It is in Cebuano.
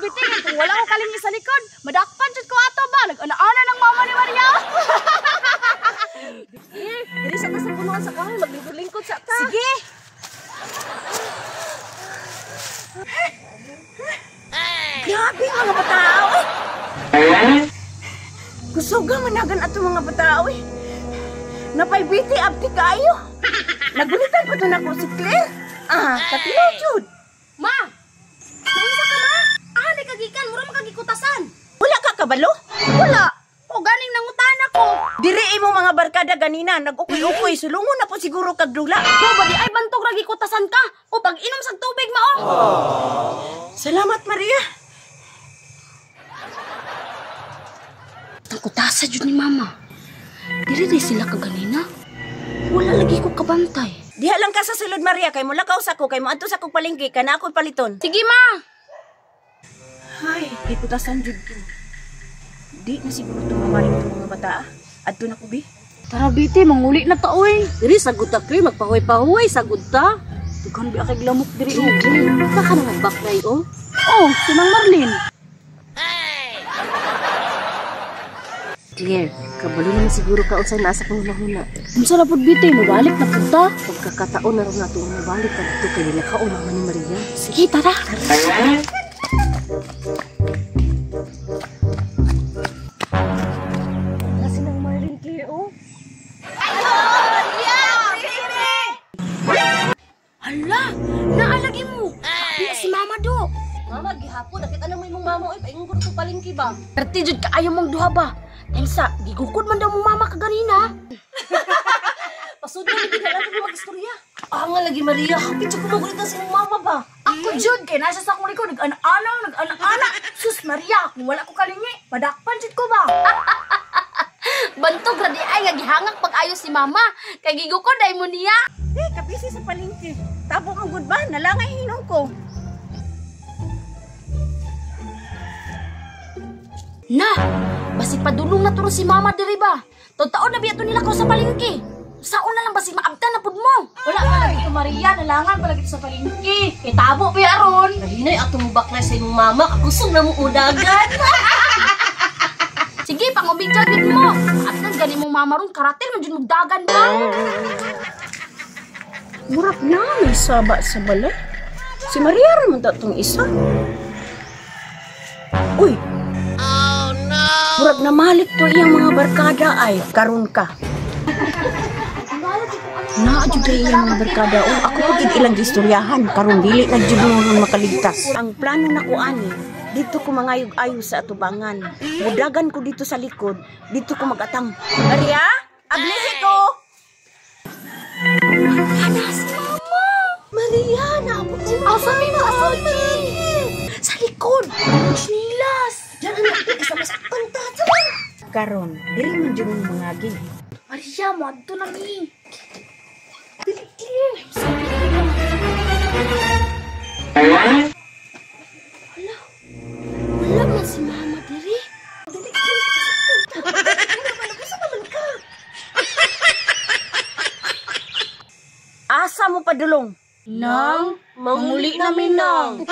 biti, kung wala ko kalingi sa likod, madakpan jud ko ato ba? Nag-ana-ana ng mama ni Maria. Diri sa ta sa punuan sa kahoy, maglingkod-lingkod sa ta. Sige. Grabe mga batao eh. Kusuga managan ato mga batao eh. Napaybiti abti kaayo. Nagulitan pa to nako si Claire. Ah, katilo jud. Ma! Unsa ka ma? Ah, ni kagikan, mura makagikutasan. Wala ka kabalo? Wala. O ganing nangutan ako. Diri imo mga barkada ganina, nag-ukoy-ukoy, sulungon na po siguro kag dula. Ko ba di ay bantog ra gikutasan ka? O pag inom sa tubig mao. Salamat Maria. Tangkutasa jud ni mama. Diri di sila kaganina. Wala lagi ko kabantay. Diha lang ka sa sulod Maria kay mulakaw sa ko kay moadto sa kog palengke kana ako'y paliton. Sige ma. Ay, gikutasan jud ko. Di na siguro tumamaling itong mga bata. Adto na ko bi. Tara biti, manguli na ta oy. Diri sagud ta kay magpahuway-pahuway sagud ta. Dughan bi akay lamok diri oh. Baka na nagbaklay oh. Oh, si Mang Marlin. Claire, kabalo naman siguro ka unsay nasa kong hunahuna. Unsa na pud biti, mobalik na pud ta. Pagkakataon na ron nato ang mabalik kadto kay nila ka mama ni Maria. Sige, tara. Wala si Nang Marlin, Claire oh. Hala, naalagi mo. Di si mama do. Mama, gihapon nakita na mo imong mama oy, paingon ko tong palengke ba. Perti jud kaayo mong duha ba. Tensa, gigukod man daw mong mama kaganina. Pasudlo ni bigla lang ko magistorya. Ah nga lagi Maria, hapit jud ko magulitan sa imong mama ba. Ako jud kay nasa sa akong likod nag-ana-ana, nag-ana-ana. Sus Maria, kung wala ko kalingi, madakpan jud ko ba. Bantog ra di ay nga gihangak pag-ayo si mama. Kay gigukod ay mo niya. Eh, kabisi sa palengke. Tabo mo gud ba? Nalangay hinong ko. Na, basig padulong na turo si mama diri ba. Taon na biya to nila ko sa palengke. Saon na lang basig maabtan na pud mo. Wala pa lagi to Maria, nalangan pa lagi to sa palengke. Kay tabo pa aron. Kahinay ato mo baklay sa imong mama, kakusog na mo udagan. Sige, pangumidya gyud mo. Maabtan gani mong mama ron, karatel man jud mugdagan ba. Murag na may saba sa balay. Si Maria ra man ta tong isa. Uy. Oh no. Murag na malik to iyang mga barkada ay karon ka. Naa jud kay iyang mga barkada oh, ako pa gid ilang gistoryahan karon dili na jud mo makaligtas. Ang plano nako ani, dito ko mangayog-ayo sa atubangan. Mudagan ko dito sa likod, dito ko magatang. Maria, ablihi ko. Ana si mama. Maria, naabot si mama. Asa mi mo? Sa likod. Chinilas. Diyan anak, di ka masaktan ta. Karon, dili man jud mo mangagi. Maria, moadto na mi. Dili, Claire. Hala. Wala man si mama diri. Dili, Claire, masaktan ta. Wala man ka. Asa mo padulong? Nang, manguli na mi nang.